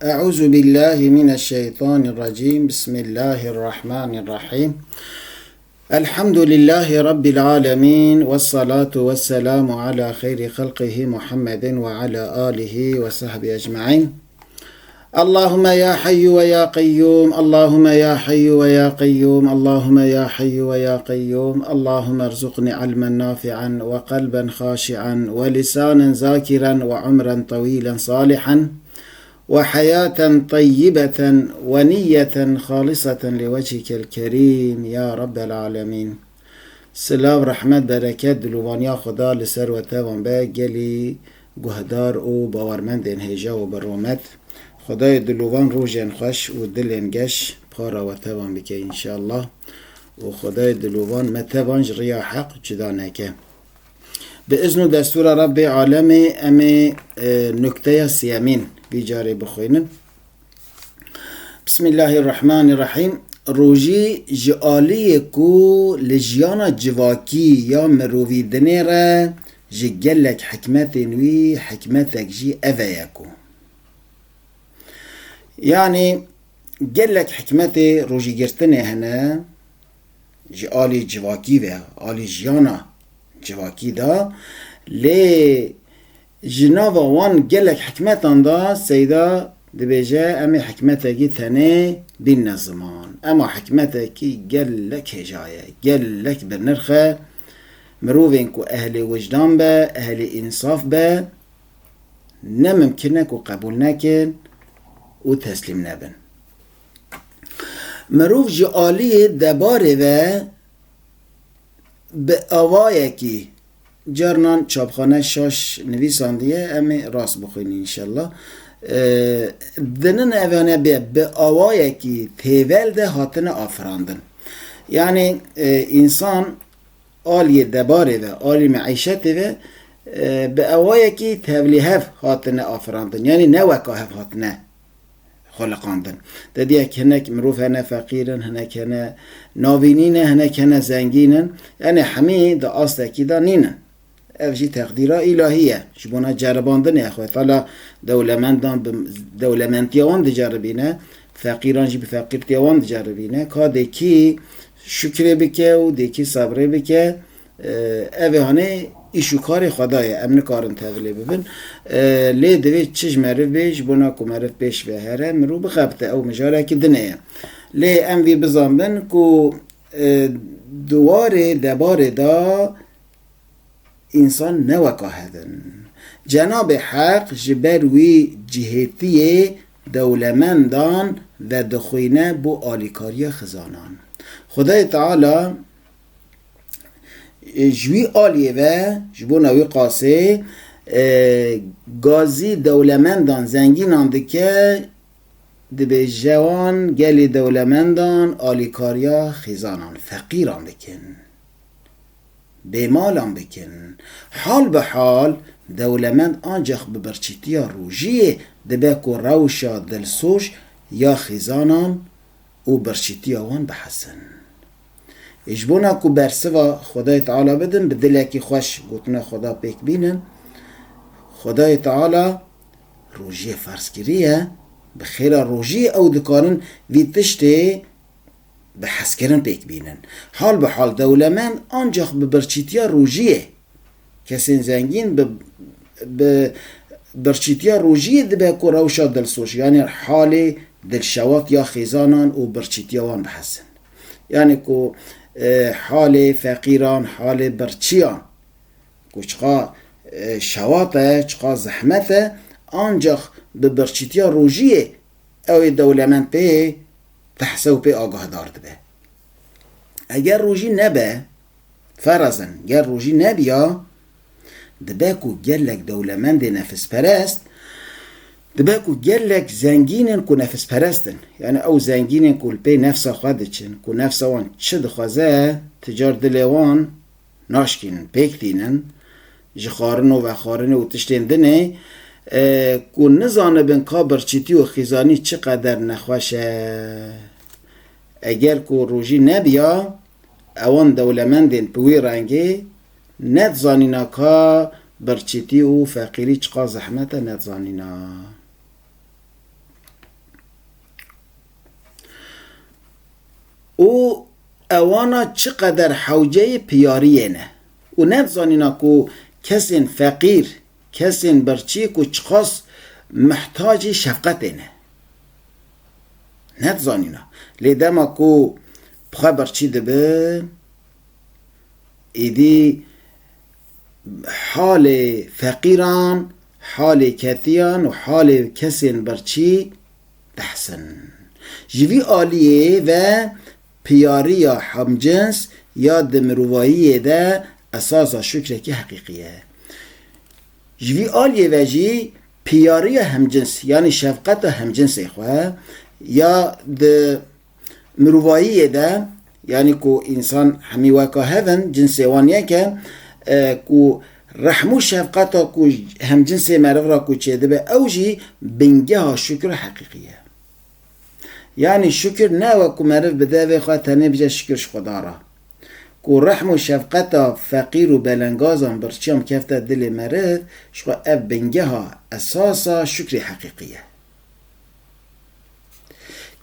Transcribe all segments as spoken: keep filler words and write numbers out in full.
أعوذ بالله من الشيطان الرجيم. بسم الله الرحمن الرحيم. الحمد لله رب العالمين، والصلاة والسلام على خير خلقه محمد وعلى آله وصحبه أجمعين. اللهم يا حي ويا قيوم، اللهم يا حي ويا قيوم، اللهم يا حي ويا قيوم، اللهم ارزقني علما نافعا وقلبا خاشعا ولسانا ذاكرا وعمرا طويلا صالحا وحياة طيبة ونية خالصة لوجهك الكريم يا رب العالمين. Silav, rehmet, bereket, dilovaniya Xweda li ser we tevan be, gelî guhdar û bawermendên hêja û bi rûmet. Xwedayê dilovan rojên xweş û dilên geş para we tevan bike înşallah. Û Xwedayê dilovan me tevan ji riya heq cuda neke. Bi izn û destûra Rebbê alemê em ê, e, nukteya siyemîn vî carê bixwînin. Bismillahirrahmanirrahîm. Rojî ji aliyê ku li jiyana civakî ya mirovî dinêre, ji gelek hikmetên wî hikmetek jî ev e ye ku, yanî gelek hikmetê rojîgirtinê hene, ji alî civakî ve, alî jiyana civakî de, lê ji nava wan gelek hikmetan de Seyda dibêje, em ê hikmetekî tenê bînne ziman. Ema hikmetekî gelek hêja ye, gelek bi nirx e. Mirovên ku ehlê wijdan be, ehlê însaf be, ne mimkin e ku qebûl nekin û teslîm nebin. Mirov ji aliyê debarê ve bi awayekî, carnan çapxane şaş nivîsandiye, em ê rast bixwînin înşallah. Ee, dinin evane bê, bi awayekî têvel de hatine afirandin. Yanî, e, însan aliyê debarê ve, alî meîşetê ve, e, bi awayekî tevlîhev hatine afirandin. Yanî ne weka hev hatine xweliqandin. Te diye ki hinek mirov hene feqîr in, hinek hene navînî ne, hinek hene zengîn in. Yanî hemî di astekî de nînin. Ev jî teqdîra îlahî ye. Ji bona ceribandinê Xwedê Teala dewlemendan bi dewlementiya wan diceribîne, feqîran jî bi feqîrtiya wan diceribîne. Ka dê kî şukrê bike û dê kî sebrê bike, e, ev ê hanê îş û karê Xwedayê, em nikarin tevilê bibin. E, lê divê çi ji meriv bê, ji bona ku meriv pêş ve here, mirov bixebite, ew mijarekî dinê ye. Lê em vî bizanbin ku, e, di warê debarê de însan ne weka hev in. Cenabê Heq ji ber wî cihêtiyê dewlemendan vedixwîne bo alîkariya xizanan. Xwedayê Teala, e, ji wî aliyê ve, ji bona wî qasê, e, gazî dewlemendan, zengînan dike, dibêje wan gelî dewlemendan alîkariya xîzanan, feqîran dikin. Bêmalan bikin. Hal bi hal, dewlemend ancax bi birçîtiya rojiyê dibe ku rewşa dilsoz ya xîzanan û birçîtiya wan bihesin. Ê ji bona ku bersiva Xwedayê Teala bidin, bi dilekî xweş gotina Xweda pêk bînin, Xwedayê Teala rojiyê ferz kiriye, bi xêra rojiyê ew dikarin vî tiştê bi hezkirin pêk bînin. Hal bi hal dewlemend ancax bi birçîtiya rojiyê, kesên zengîn bi, bi birçîtiya rojiyê dibe ku rewşa dilsoz, yanî halê dilşewat ya xêzanan û birçîtiya wan bihesin. Yanî ku, e, halê feqîran, halê birçiyan, ku çiqa, e, şewat e, çiqa zehmet e, ancax bi birçîtiya rojiyê ew ê dewlemend pê tehse û pê agahdar dibe. Eger rojî nebe, ferazin, ger rojî nebiya, dibe ku gelek dewlemendê nefisperest, dibe ku gelek zengîn in ku nefisperest in. Yanî ew zengîn in ku li pê nefsa xwe diçin, ku nefsa wan çi dixwaze, ti car dilê wan naşkînin, pêk tînin, ji xwarin û vexwarinê û tiştên dinê, e, ku nizanibin ka birçîtî û xîzanî çi qeder nexweş e. Eger ku rojî nebiya, ewan dewlemendên bi wî rengê nedizanîna ka birçîtî û feqîrî çiqa zehmet e, nedizanîna. û ewana çi qeder hewceyê piyariyê ne. Û nedizanîna ku kesên feqîr, kesên birçî ku çiqas mihtacî şefqetê ne. Nedizanîna. Lê dema ku bi xwe birçî dibin, êdî halê feqîran, halê ketiyan û halê kesên birçî dihsin. Ji vî aliyê ve piyariya hemcins ya di mirovahiyê de esasa şukrekî heqîqî ye. Ji vî aliyê ve jî piyariya hemcins, yanî şefqeta hemcinsê xwe ya di mirovahiyê de, yanî ku însan hemî weka hev in, cinsê wan yek e, e, ku rehm û şefqeta ku hemcinsê meriv re ku çêdibe, ew jî bingeha şukir heqîqî ye. Yanî şukir ne ew e ku meriv bi devê xwe tenê bije şukir ji Xweda re. Ku rehm û şefqeta feqîr û belengazan birçiyan bikefte dilê meriv, ji xwe ev bingeha esasa şukrê heqîqî ye.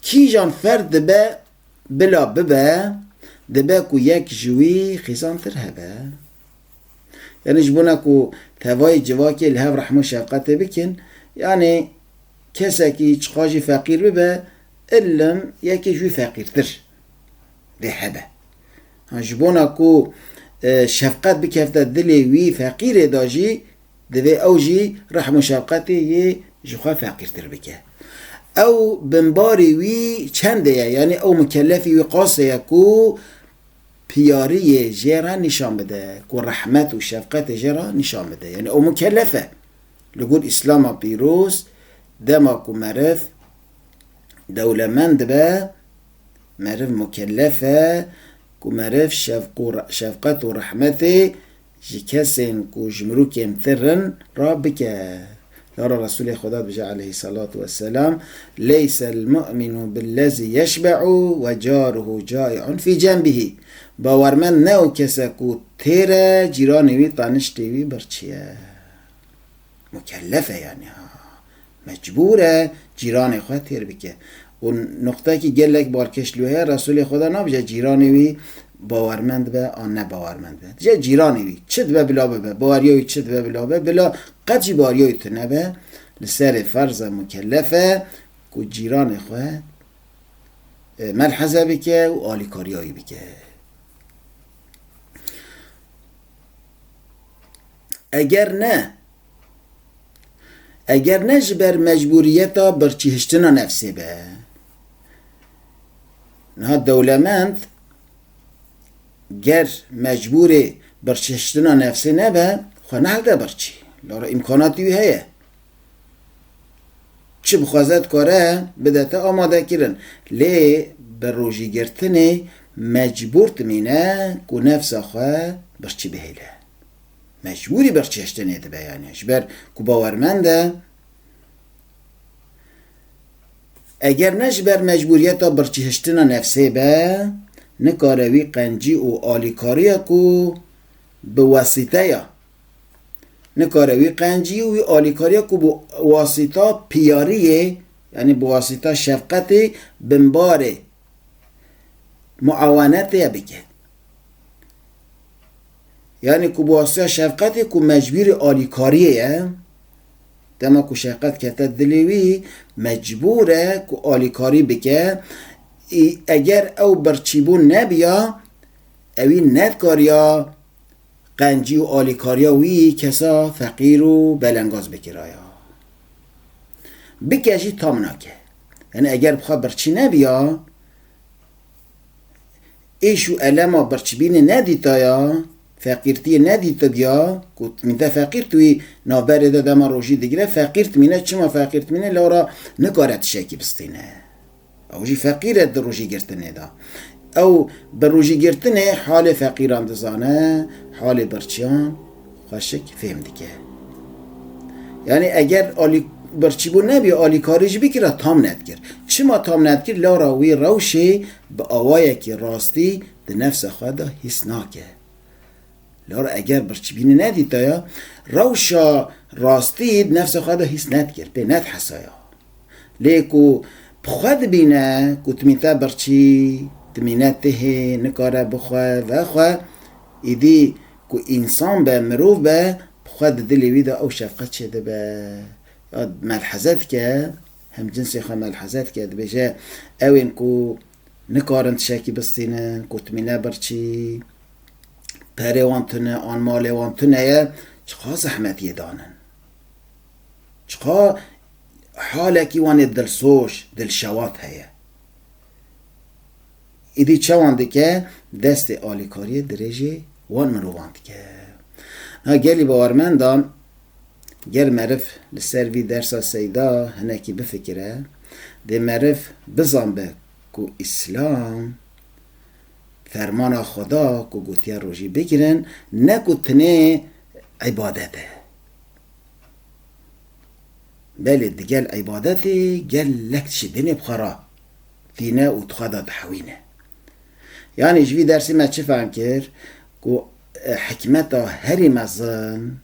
Kîjan ferd dibe bila bibe, dibe ku yek ji wî xîzantir hebe. Yanî ji bona ku tevayê civakê li hev rehm û şefqetê bikin, yanî kesekî çiqa jî feqîr bibe, ilim yekê ji wî feqîrtir dê hebe. Ha, ji bona ku, e, şefqet bikefte dilê wî feqîrê de jî, divê ew jî rehm û şefqetê yê ji xwe feqîrtir bike. Ew binbarê wî çendê ye, yanî ew mukellefî wî qasê ye ku piyariyê jê re nîşan bide, ku rehmet û şefqetê jê re nîşan bide. Yanî ew mukellef e. Li gor Îslama pîroz, dema ku meriv dewlemend dibe, meriv mukellef e ku meriv şefq û re-, şefqet û rehmetê ji kesên ku ji mirokên tir in re bike. Lewra Resûlê Xweda dibêje aleyhisselatu vesselam, "Leysel mu'minu billezî yeşbe'u ve caruhu cai'un fî cenbihî." Bawermend ne ew kes e ku têr e, cîranê wî teniştê wî birçî ye. Mukellef e yanî ha. Mecbûr e cîranê xwe têr bike. Û nuqtekî gelek balkêş li wê heye, Resûlê Xweda nabêje cîranê wî bawermend be an ne bawermend be. Dije cîranê wî çi dibe bila bibe, baweriya wî çi dibe bila be, bila qet jî baweriya wî tune be, li serê ferz e, mukellef e ku cîranê xwe, e, melheze bike û alîkariya wî bike. Eger ne, eger ne ji ber mecbûriyeta birçîhiştina nefsê be. Niha dewlemend ger mecbûrê birçîhiştina nefsê nebe, xwe nehelde birçî. Lewra îmkanatî wî heye. Çi bixwaze dikare bidete amadekirin. Lê bi rojîgirtinê mecbûr dimîne ku nefsa xwe birçî bihêle. Mecbûrî birçîhiştinê dibe yanî. Ji ber ku bawermend e, eger ne ji ber mecbûriyeta birçîhiştina nefsê be, nikare wî qencî û alîkariya ku bi wesîteya, nikare wî qencî û wî alîkariya ku bi wasîta piyariyê, yanî bi wasîta şefqetê binbarê muawenetê bike. Yanî ku bi wasîta şefqetê ku mecbûrê alîkariyê ye, dema ku şefqet kete dilê wî, mecbûr e ku alîkarî bike. Î, eger ew birçîbûn nebiya, ewî nedikariya qencî û alîkariya wî kesa feqîr û belengaz bikiraya. Bike jî tam nake. Yanî eger bi xwe birçî nebiya, êş û elema birçîbînê nedîtaya, feqîrtiyê nedîtibiya, ku mîte feqîr tu wî navberê de dema rojî digire, feqîr dimîne, çima feqîr dimîne, lewra nikare tiştekî bistîne. Ew jî feqîr e di rojî girtinê de. Ew bi rojî girtinê halê feqîran dizane, halê birçiyan xweşik fêm dike. Yanî eger alî-, birçîbûn nebî, alîkarî jî bikira, tam nedikir. Çima tam nedikir? Lewra wî rewşê bi awayekî rastî di nefsa xwe de hîs nake. Lewra eger birçîbînî nedîtaya, rewşa rastî di nefsa xwe de hîs nedikir, pê nedihesaya. Lê ku bi xwe dibîne ku timî te birçî, Timîne tihê, nikare bixwe, vexwe. Îdî ku însan be, mirov be, bi xwe di dilê wî de ew şefqet çêdibe. Ya melheze dike, hemcinsê xwe melheze dike, dibêje, ewên ku nikarin tiştekî bistînin, ku timîne birçî, perê wan tune, an malê wan tune ye, çiqa zehmetiyê danin. Çiqa halekî wan ê dilsoz, dilşewat heye. Îdî çawan dike, destê alîkariyê dirêjê wan mirovan dike. Ha, gelî bawermendan, ger meriv li ser vî dersa seyda hinekî bifikire, dê meriv bizanbe ku Îslam fermana Xweda ku gotiye rojî bigirin, ne ku tinê îbadet e. Belê, digel îbadetê gelek tiştê dinê bi xwe re tîne û di xwe de dihewîne. Yanî ji vî dersê me çi fehm kir? Ku, e, hikmeta herî mezin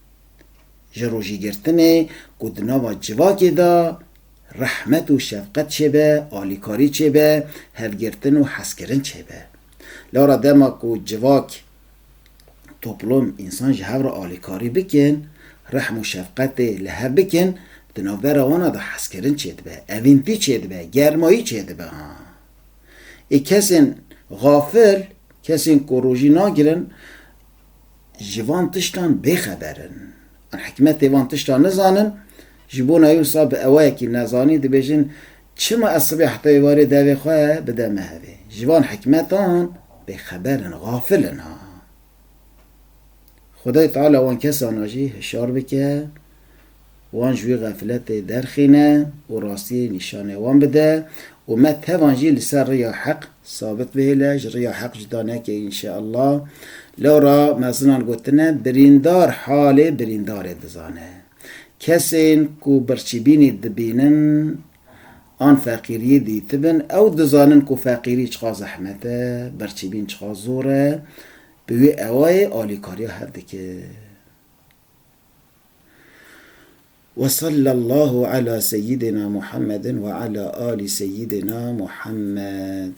ji rojîgirtinê ku di nava civakê de rehmet û şefqet çêbe, alîkarî çêbe, hevgirtin û hezkirin çêbe. Lewra dema ku civak, toplum, însan ji hev re alîkarî bikin, rehm û şefqetê li hev bikin, di navbera wana de hezkirin çêdibe, evîntî çêdibe, germayî çêdibe. Ha. Ê kesên xafil, kesên ku rojî nagirin, ji van tiştan bêxeber in. An hikmetê van tiştan nizanin, ji bona wisa bi ewayekî nezanî dibêjin, çima ez sibê heta êvarê devê xwe bideme hevê? Ji van hikmetan bêxeber in, xafil in ha. Xwedayê Teala wan kesana jî hişyar bike, wan ji wî xefletê derxîne û rastiyê nîşanê wan bide û me tevan jî li ser riya heq sabit bihêle, ji riya heq cuda neke înşeallah. Lewra mezinan gotine, birîndar halê birîndarê dizane. Kesên ku birçîbînî dibînin an feqîriyê dîtibin, ew dizanin ku feqîrî çiqa zehmet e, birçîbîn çiqa zor e, bi wê ewayê alîkariya hev dike. وصلى الله على سيدنا محمد وعلى آل سيدنا محمد.